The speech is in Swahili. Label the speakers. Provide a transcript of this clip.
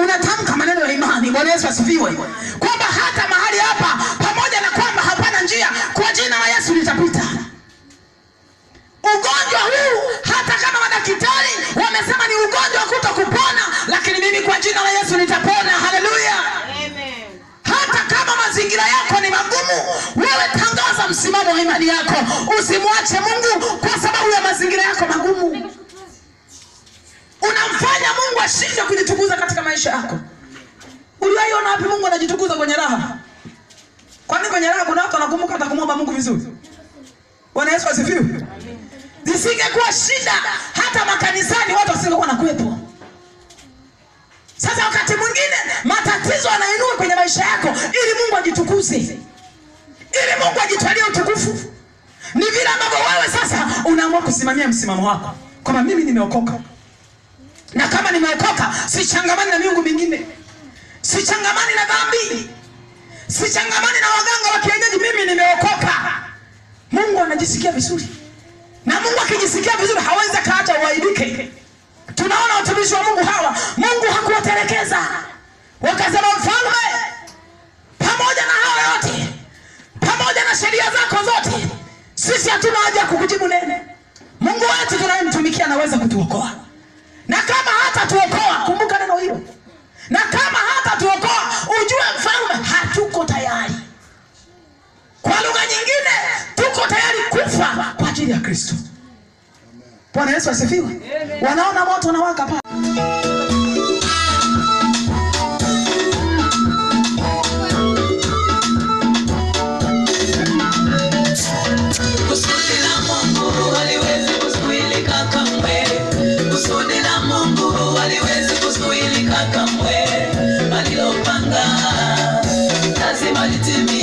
Speaker 1: Unatamka maneno ya imani. Bwana Yesu asifiwe. Kwamba hata mahali hapa, pamoja na kwamba hapana njia, kwa jina la Yesu nitapita. Ugonjwa huu hata kama madaktari wamesema ni ugonjwa kutokupona, lakini mimi kwa jina la Yesu nitapona. Haleluya.
Speaker 2: Amen.
Speaker 1: Hata kama mazingira yako ni magumu, wewe tangaza msimamo wa imani yako. Usimwache Mungu kwa sababu ya mazingira yako magumu. Unamfanya Mungu ashindwe kujitukuza katika maisha yako. Uliwahi wapi Mungu anajitukuza kwenye raha? Kwani kwenye raha kuna watu wanakumbuka hata kumwomba Mungu vizuri? Bwana Yesu asifiwe. Zisingekuwa shida, hata makanisani watu wasingekuwa na kuwepo. Sasa wakati mwingine matatizo yanainua kwenye maisha yako ili Mungu ajitukuze, ili Mungu ajitwalie utukufu. Ni vile ambavyo wewe sasa unaamua kusimamia msimamo wako kwamba mimi nimeokoka, na kama nimeokoka sichangamani na miungu mingine, sichangamani na dhambi, sichangamani na waganga wa kienyeji. Mimi nimeokoka. Mungu anajisikia vizuri, na Mungu akijisikia vizuri hawezi akaacha uaibike. Tunaona watumishi wa Mungu hawa, Mungu hakuwatelekeza. Wakasema, mfalme, pamoja na hawa yote, pamoja na sheria zako zote, sisi hatuna haja ya kukujibu neno. Mungu wetu tunayemtumikia anaweza kutuokoa, na kama hatatuokoa, kumbuka neno hilo, na kama hatatuokoa, ujue mfalme, hatuko tayari. Kwa lugha nyingine, tuko tayari kufa kwa ajili ya Kristo. Bwana Yesu asifiwe. Wanaona moto unawaka pale.
Speaker 3: Kusudi la Mungu haliwezi kuzuilika kamwe. Kusudi la Mungu haliwezi kuzuilika kamwe. Alilopanga lazima litimie.